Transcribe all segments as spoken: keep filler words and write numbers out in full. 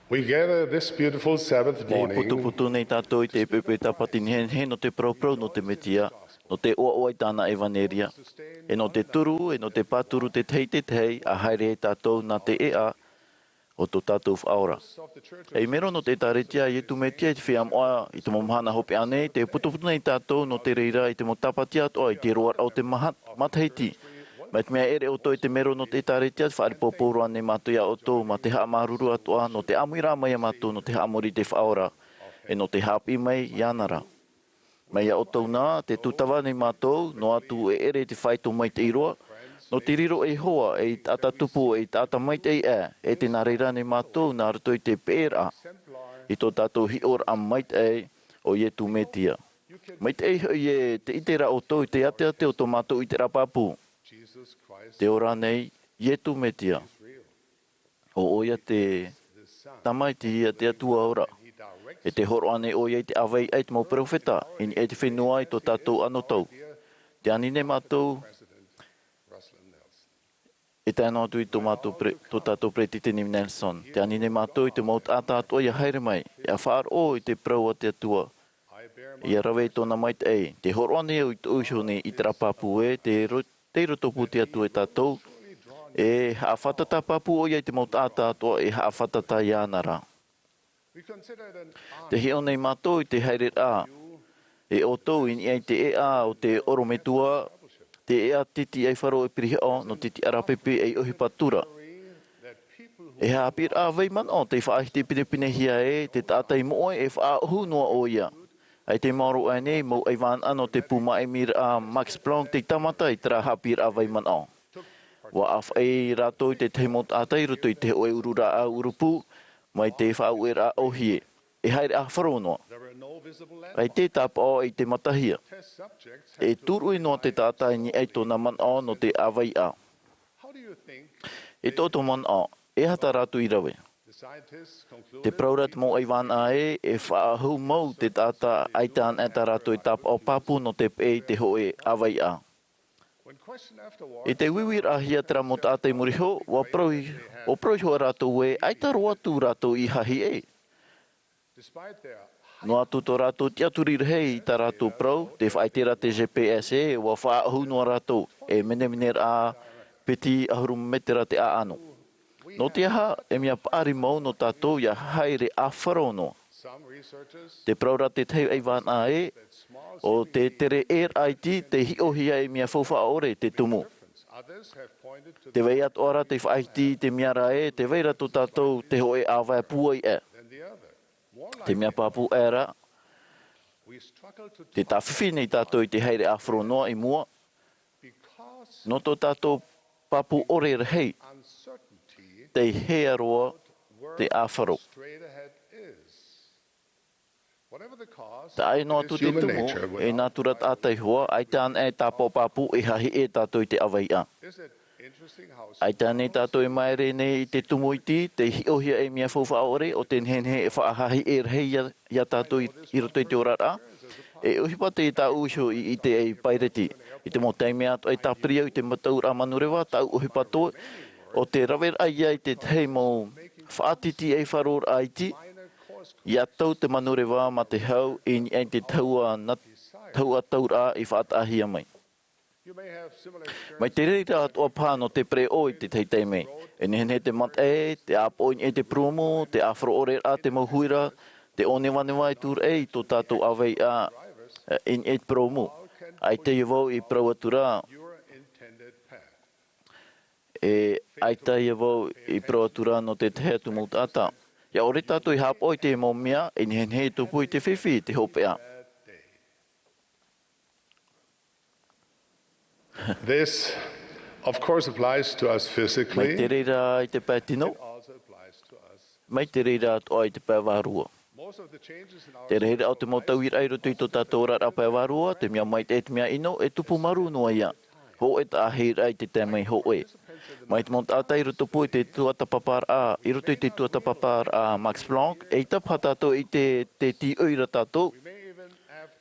We gather this beautiful Sabbath morning. Tē putuputu nei tātou i te pepe tāpati nehenehe nō te paraparau nō te Mesia, nō te ʻoaʻoa i tāna ʻevanelia, e nō te turu, e nō te pāturu te tahi i te tahi, ʻa haere ai tātou nā te ʻēʻa o tō tātou Faʻaora. Ei mero nō te ʻĒtārētia a Iesu Mesia i te feiā moʻa i te mau mahana hopeʻa nei, tē putuputu nei tātou nō te reira i te mau tāpati atoʻa i te roaraʻa o te maha-, matahiti. Mai te mea e ʻere ʻoutou i te mero nō te ʻĒtārētia, faʻaʻite pōpō roa nei mātou iā ʻoutou, mā te haʻamāuruuru atoʻa, nō te ʻāmuiraʻa mai iā mātou, nō te haʻamori i te Faʻaora, e nō te haʻapiʻi mai iāna ra. Mai iā ʻoutou na, tē tūtava nei mātou, noa atu e ʻere i te faito maitaʻi roa, nō te riro e Iehova, ei taʻata tupu, ei taʻata maitaʻi aʻe, e tē nā reira nei mātou, nā roto i te peʻeraʻa, i tō tātou hiʻoraʻa maitaʻi, ʻo Iesu Mesia. Maitaʻi hoʻi ē, tē ʻite ra ʻoutou i te ʻāteʻate o tō mātou ʻiteraʻa pāpū. Tē ora nei, Iesu Mesia. ʻO ʻoia te Tamaiti a te Atua ora. E tē hōroʻa nei ʻoia i te ʻāvai aʻe i te mau peropheta, i niʻa i te fenua i tō tātou anotau. Tē ani nei mātou, e tae noa atu i tō mātou pre-, tō tātou peretiteni Nelson. Tē ani nei mātou i te mau taʻata atoʻa ʻia haere mai, ʻia faʻaroʻo i te parau a te Atua. ʻIa rave i tōna maitaʻi, tē hōroʻa nei au i tōʻu iho nei ʻiteraʻa pāpū ē, tē ro-, tei roto pū te Atua iā tātou, e haʻafātata pāpū ʻoia i te mau taʻata atoʻa e haʻafātata iāna ra. Tē hiʻo nei mātou i te haereraʻa e ʻoutou i niʻa i te ʻēʻa o te ʻorometua, te ʻēʻa titi ʻaifaro e pirihaʻo, nō te tiʻaraʻa pipi ei ʻohipa tura. E haʻapiʻiraʻa vai manaʻo tei faʻahiti pinepinehia e te taʻata i moʻe e faʻaʻohu noa ʻoia. ʻAita e maoro aʻe nei, mau ʻaivānaʻa nō te pū māʻimiraʻa Max Planck tei tāmata i terā haʻapiʻiraʻa vai manaʻo. ʻUa ʻāfaʻi rātou i te tahi mau taʻata i roto i te hōʻē ʻururāʻau ʻurupū, mai te faʻaueraʻa ʻōhie. E haere ʻāfaro noa. ʻAita e tāpaʻo i te matahia. E tūruʻi noa te taʻata i niʻa i tōna manaʻo nō te ʻāvaiʻa. I tō, tō manaʻo, e aha tā rātou i rave? Tē parau ra te mau ʻaivānaʻa ē, e faʻaʻohu mau te taʻata ʻaita anaʻe tā rātou e tāpaʻo pāpū nō te peʻe i te hōʻē ʻāvaiʻa. I te uiuiraʻahia terā mau taʻata i muri iho, ʻua parau i-, ʻua parau iho rātou ē, ʻaita roa atu rātou i hahiʻe. Noa atu tō rātou tiʻaturi rahi i tā rātou parau, tē faʻaʻite ra te G P S ē, ʻua faʻaʻohu noa rātou, e menemene rā piti ʻahuru mētera te ʻāʻano. Nō te aha, e mea paʻari mau nō tātou ʻia haere ʻāfaro noa. Tē parau ra te tahi ʻaivānaʻa ē, ʻo te tere ʻē raʻa iti, tē hiʻohia ei mea faufaʻa ʻore te tumu. Tē vai atoʻa ra tei faʻahiti i te mea ra ē, tē vai ra tō tātou te hōʻē ʻāvae pūai aʻe. Te mea pāpū aʻera, tē tāfifi nei tātou i te haere ʻāfaro noa i mua, nō tō tātou pāpū ʻore rahi, tei hea roa te ʻāfaro. Taʻa ʻē noa atu te tumu, e nātura taʻata iho ā, ʻaita anaʻe e tāpaʻo pāpū e hahiʻe tātou i te ʻāvaiʻa. ʻAita ānei tātou e māere nei i te tumu iti, tei hiʻohia ei mea faufaʻa ʻore, ʻo te nehenehe e faʻahahiʻe rahi iā, iā tātou i, i roto i te oraraʻa. E ʻohipa tei tāʻu iho i, i te ʻai paireti. I te mau taime atoʻa e tāpiri au i te mataʻuraʻa manureva, tāʻu ʻohipa atoʻa, ʻo te raveraʻa ia i te tahi mau faʻatiti ʻaifaro raʻa iti, ʻia tau te manureva mā te hau i niʻa i te tahua nā-, tahua tauraʻa i faʻataʻahia mai. Mai te reira atoʻa paha nō te pereʻoʻo i te tahi taime. E nehenehe te mataʻi, te ʻāpoʻo i niʻa i te purōmu, te ʻāfaro ʻore raʻa, te mau huira, te ʻōnevaneva e tūraʻi i tō tātou ʻāvaiʻa, e, i niʻa i te purōmu. ʻAita ia vau i parau atu ra, e, ʻaita ia vau i parau atu ra nō te tahi atu mau taʻata. ʻIa ʻore tātou i haʻapaʻo i te mau mea, e nehenehe e tupu i te fifi, te hopeʻa. This, of course, applies to us physically. Mai te reira i te pae tino. It also applies to us. Mai te reira atoʻa i te pae vārua. Most of the changes in our Te reira o te mau tauiraʻa i roto i tō tātou oraraʻa pae vārua, te mea maitaʻi, te mea ʻino, e tupu marū noa ia. Hōʻē taʻahiraʻa i te taime hōʻē. Mai te mau taʻata i roto pū i te tuatāpaparaʻa, i roto i te tuatāpaparaʻa Max Planck, eʻita paha tātou i te, te tīʻoi ra tātou.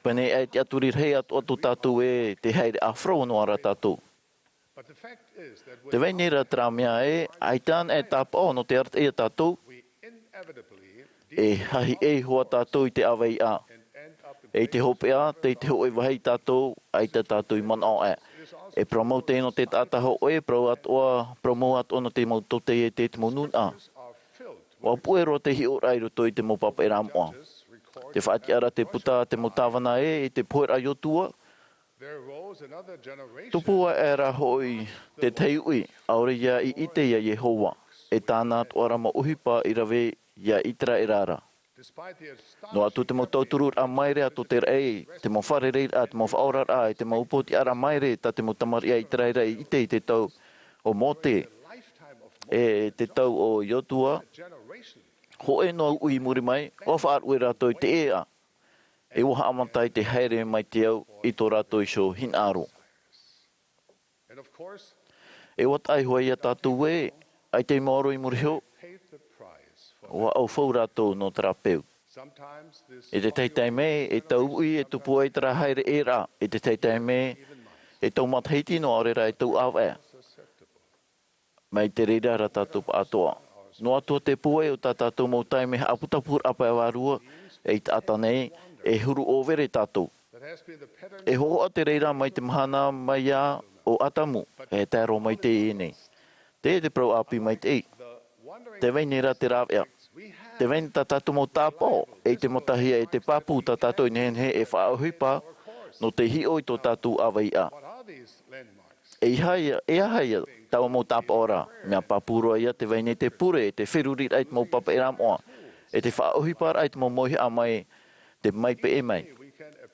Pēnei aʻe te tiʻaturi rahi atoʻa tō tātou ē, tē haere ʻāfaro noa ra tātou. Tē vai nei rā terā mea ē, ʻaita anaʻe e tāpaʻo nō te arataʻi iā tātou, E hahi ʻē iho ā tātou i te ʻāvaʻe. E i te hopeʻa, tei te hōʻē vāhi tātou, ʻaita tātou i manaʻo ʻē. E parau mau teie nō te taʻata hōʻē, parau atoʻa, parau mau atoʻa nō te mau tōtaiete, te mau nūnaʻa. ʻUa puʻe roa te hiʻoraʻa i roto i te mau pāpaʻiraʻa moʻa. Tē faʻatiʻa ra te puta, te mau tāvana ē, i te poheraʻa Iosua, tupu aʻera hoʻi te tahi uʻi, ʻaore ia i ʻite ia Iehova, e tāna atoʻa ra mau ʻohipa i rave ia Iseraela ra. Noa atu te mau tautururaʻa maere a tō te raʻi, te mau fārereiraʻa, te mau faʻaoraraʻa, e te mau upoʻotiʻaraʻa maere tā te mau tamariʻi a Iseraela i ʻite i te tau o Mōse, e te tau o Iosua, hōʻē noa uʻi i muri mai, ʻua faʻaruʻe rātou i te ʻēʻa. E ʻua haʻamata i te haere mai te au i tō rātou iho hinaʻaro. E ʻua taʻa iho ā ia tātou ē, ʻaita i maoro i muri iho, ʻua ʻaufau rātou nō terā peu. I te tahi taime, e tau uʻi e tupu ai terā haereʻeraʻa, i te tahi taime, e tau matahiti noa ʻaore rā e tau ʻāvaʻe. Mai te reira ra tātou pāʻatoʻa. Noa atu ā te pūai o tā tātou mau taime haʻaputapūraʻa pae vārua, e i taʻata nei, e huru ʻōvere tātou. E hōhoʻa te reira mai te mahana mai ia ʻo Atamu, e tae roa mai teie nei. Teie te parau ʻāpī maitaʻi. Tē vai nei rā te rāveʻa. Tē vai nei tā tātou mau tāpaʻo, e i te matahia e te pāpū tā tātou i nehenehe e faʻaʻohipa, nō te hiʻo i tō tātou ʻāvaʻe. E aha ia, e aha ia, taua mau tāpaʻo ra, mea pāpū roa ia tē vai nei te pure, te feruriraʻa i te mau pāpaʻiraʻa moʻa, e te faʻaʻohiparaʻa i te mau mauhaʻa mai, te mai peʻe mai.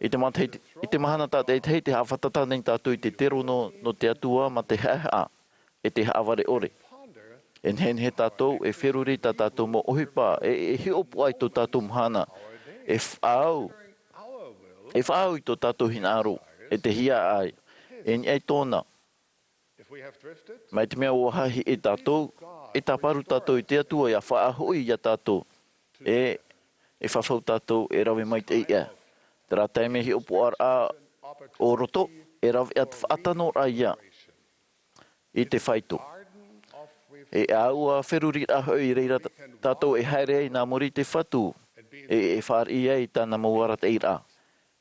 I te matahiti, i te mahana tātaʻitahi tē haʻafātata nei tātou i te terono nō te Atua mā te haʻehaʻa, e te haʻavare ʻore. E nehenehe tātou, e feruri tā tātou mau ʻohipa, e, e hiʻopoʻa i tō tātou mahana, e faʻaau, e faʻaau i tō tātou hinaʻaro, e te hiaʻai, e niʻa i tōna. Mai te mea ʻua hahi ʻē tātou, e tāparu tātou i te Atua ʻia faʻahoʻi ia tātou, e, e fafau tātou e rave maitaʻi ʻē. Terā taime hiʻopoʻaraʻa o roto, e rave atu faʻatano ra ia i te faito. E ʻāua feruriraʻa hoʻi i reira tātou e haere ai nā muri i te Fatu, e, e fāriʻi ai i tāna mau arataʻiraʻa.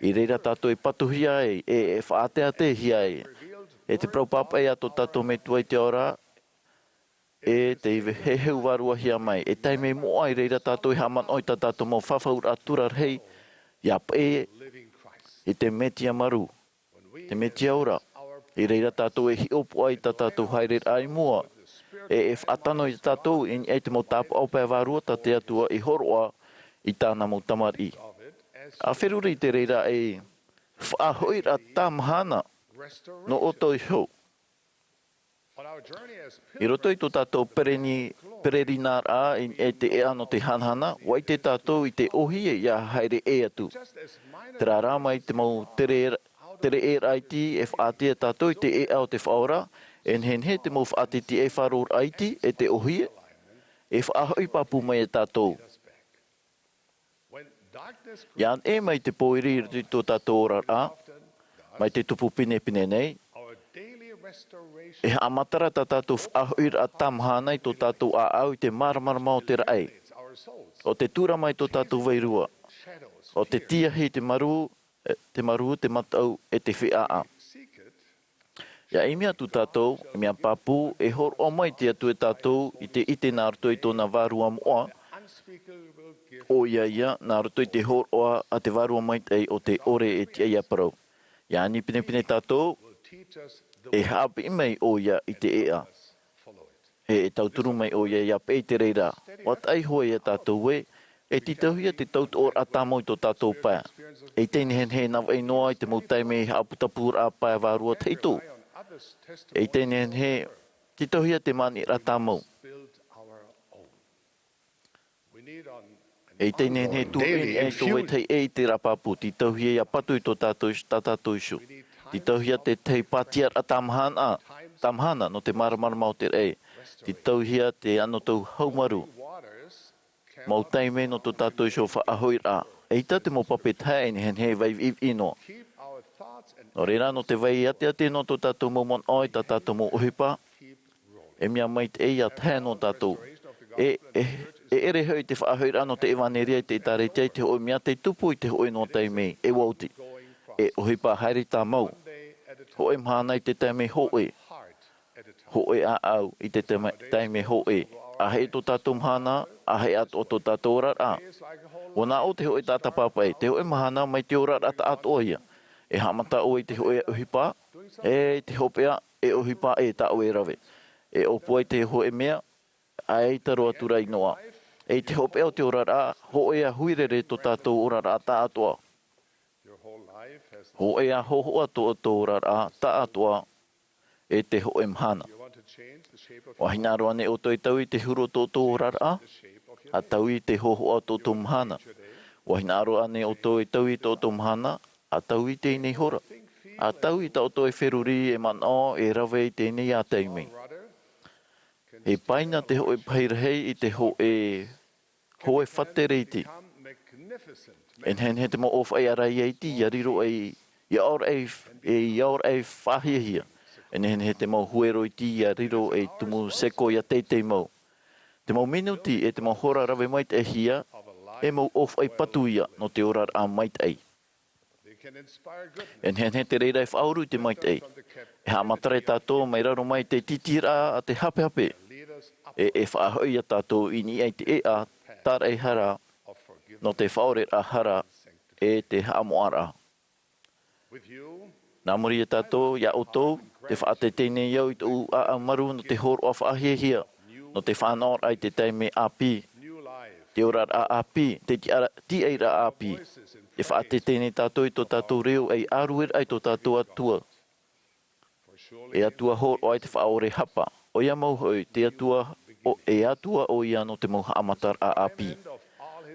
I reira tātou e patuhia ai, e, e faʻateateahia ai. E te parau pāpaʻi a tō tātou Metua i te ao ra, e tei heheu vāruahia mai. E taime moʻa i reira tātou e haʻamanaʻo i tā tātou mau fafauraʻa tura rahi, ʻia peʻe i te Mesia marū, te Mesia ora. I reira tātou e hiʻopoʻa i tā tātou haereraʻa i mua. E, e faʻatano ia tātou i niʻa i te mau tāpaʻo pae vārua tā te Atua i hōroʻa i tāna mau tamariʻi. ʻA feruri i te reira e faʻahoʻiraʻa tāmahana nō ʻoutou iho. I roto i tō tātou pereni-, pererinaʻaraʻa i, i te ʻēʻa nō te hanahana, ʻua ʻite tātou i te ʻōhie ʻia haere ʻē atu. Terā rā mai te mau tere, tere ʻē raʻa iti e faʻaʻite ia tātou i te ʻēʻa o te Faʻaora, e nehenehe te mau faʻaʻite iti e faʻaroʻo raʻa iti e te ʻōhie, e faʻahoʻi pāpū mai ia tātou. ʻIa neʻe mai te pōiri i roto i tō tātou oraraʻa, mai te tupu pinepine nei, e haʻamata ra tā tātou faʻahoʻiraʻa tāmahana i tō tātou ʻāʻau i te māramarama o te raʻi, ʻo te tura mai tō tātou vārua, ʻo te tiahi te marū, e, te marū, te mataʻu, e te feʻaʻa. ʻIa ʻimi atu tātou, mea pāpū, e hōroʻa mai te Atua ia tātou i te ʻite nā roto i tōna Vārua moʻa, ʻoia ia, nā roto i te hōroʻa a te Vārua Maitaʻi o te ʻore e tiʻa ʻia parau. ʻIa ani pinepine tātou, e haʻapiʻi mai ʻoia i te ʻēʻa. E, e tauturu mai ʻoia ʻia peʻe i te reira. ʻUa taʻa iho ā ia tātou ē, e tītauhia te tautoʻoraʻa tāmau i tō tātou pae. ʻEita e nehenehe e navaʻi noa i te mau taime haʻaputapūraʻa pae vārua tahito. ʻEita e nehenehe, tītauhia te maniʻiraʻa tāmau. ʻEita e nehenehe e tuʻu i niʻa i tō vetahi ʻē i terā pāpū, tītauhia ʻia patu i tō tātou, tā tātou iho. Tītauhia te tahi pātiaraʻa tāmahana, tāmahana nō te māramarama o te raʻi. Tītauhia te anotau haumaru. Mau taime nō tō tātou iho faʻahoʻiraʻa. ʻEita te mau pape tahaʻa e nehenehe e vai viʻiviʻi noa. Nō reira, nō te vai ʻāteʻate nō tō tātou mau manaʻo e tā tātou mau ʻohipa, e mea maitaʻi ʻia tae noa tātou. E, e, E ʻere hoʻi te faʻahoʻiraʻa nō te ʻevanelia i te ʻĒtārētia i te hōʻē mea tei tupu i te hōʻē noa taime e ua oti. E ʻohipa haere tāmau. Hōʻē mahana i te taime hōʻē. Hōʻē ʻāʻau i te taime, taime hōʻē. ʻAhei tō tātou mahana, ʻahei atoʻa tō tātou oraraʻa. ʻUa nā ʻō te hōʻē taʻata pāpaʻi, te hōʻē mahana mai te oraraʻa taʻatoʻa ia. E haʻamata ʻoe i te hōʻē ʻohipa, e te hopeʻa, e ʻohipa ē tā ʻoe e rave. E ʻōpua i te hōʻē mea, ʻaita roa atu ra i noa. E i te hopeʻa o te oraraʻa, hōʻē ā huirere tō tātou oraraʻa taʻatoʻa. Hōʻē ā hōhoʻa tō, tō oraraʻa taʻatoʻa e te hōʻē mahana. ʻUa hinaʻaro ānei ʻoutou e taui i te huru o tō ʻoutou oraraʻa, ʻa taui i te hōhoʻa o tō ʻoutou mahana? ʻUa hinaʻaro ānei ʻoutou e taui i tō ʻoutou mahana, ʻa taui i teie nei hora? ʻA taui i tā ʻoutou e feruri, e manaʻo, e rave i teie nei ā taime. E paina te hōʻē pahi rahi i te hōʻē, hōʻē fatere iti. E nehenehe te mau ʻōfaʻi ʻaraʻi iti ʻia riro ei, ʻia ora ei, e ʻia ora ei faʻahiahia. E nehenehe te mau huero iti ʻia riro ei tumu sekoia teitei mau. Te mau minuti e te mau hora rave maitaʻihia, e mau ʻōfaʻi patu ia nō te oraraʻa maitaʻi. E nehenehe te reira e faʻauru i te maitaʻi. E haʻamatara ia tātou mai raro mai te tītīraʻa a te hapehape. E, e faʻahoʻi ia tātou i niʻa i te ʻēʻa, tāraʻehara, nō te faʻaoreraʻa hara, e te haʻamoʻaraʻa. Nā muri ia tātou, ia ʻoutou, te faʻateitei nei au i tōʻu ʻāʻau marū nō te hōroʻa faʻahiahia, nō te fānaʻoraʻa i te taime ʻāpī, te oraraʻa ʻāpī, te tiʻara-, tiʻairaʻa ʻāpī. Te faʻateitei nei tātou i tō tātou reo ei ʻārueraʻa i tō tātou Atua. E Atua hōroʻa i te faʻaʻore hapa, ʻoia mau hoʻi, te Atua, ʻo, e Atua ʻoia nō te mau haʻamataraʻa ʻāpī.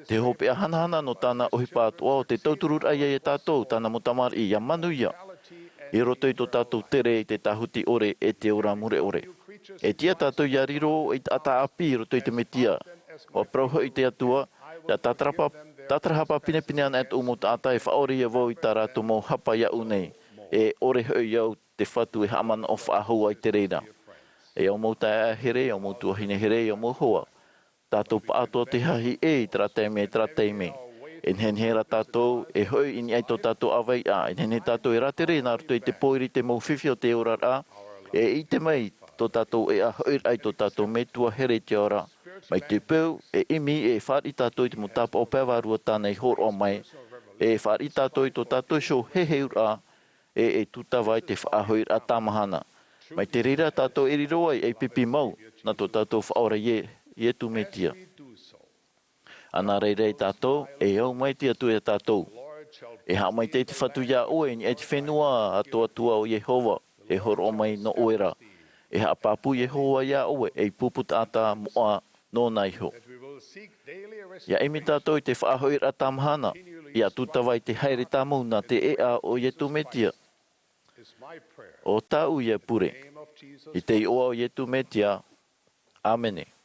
Te hopeʻa hanahana nō tāna ʻohipa atoʻa ʻo te tautururaʻa ia ia tātou, tāna mau tamariʻi, ʻia manuia. I roto i tō tātou tere i te tāhuti ʻore e te ora mure ʻore. E tiʻa tātou ʻia riro ei taʻata ʻāpī i roto i te Mesia. ʻUa parau hoʻi te Atua, ʻia tātarapa-, tātarahapa pinepine ana e tōʻu mau taʻata e faʻaʻore ia vau i tā rātou mau hapa iaʻu nei. E ʻore hoʻi au te Fatu e haʻamanaʻo faʻahou ai te reira. E au mau taeaʻe here, e au mau tuahine here, e au mau hoa. Tātou pāʻatoʻa te hahi ʻē i terā taime, i terā taime. E nehenehe rā tātou, e hoʻi i niʻa i tō tātou ʻāveiʻa, e nehenehe tātou e rātere nā roto i te pōiri te mau fifi o te oraraʻa, e ʻite mai tō tātou ʻēʻa hoʻiraʻa i tō tātou Metua here i te ao ra. Mai te peu, e ʻimi, e fāriʻi tātou i te mau tāpaʻo pae vārua tāna i hōroʻa mai, e fāriʻi tātou i tō tātou iho heheuraʻa, e, e tūtava i te faʻahoʻiraʻa tāmahana. Mai te reira tātou e riro ai ei pipi mau, nā tō tātou Faʻaora Ie-, Iesu Mesia. Ana reira ia tātou, e au mai te Atua ia tātou. E haʻamaitaʻi te Fatu ia ʻoe, i niʻa i te fenua, atoʻa atu ā ʻo Iehova, e hōroʻa mai nō ʻoe ra. E haʻapāpū Iehova ia ʻoe, ei pupu taʻata moʻa nōna iho. ʻIa ʻimi tātou i te faʻahoʻiraʻa tāmahana, ʻia tūtava i te haere tāmau nā te ʻēʻa o Iesu Mesia. ʻO tāʻu ia pure. I te iʻoa o Iesu Mesia. ʻĀmene.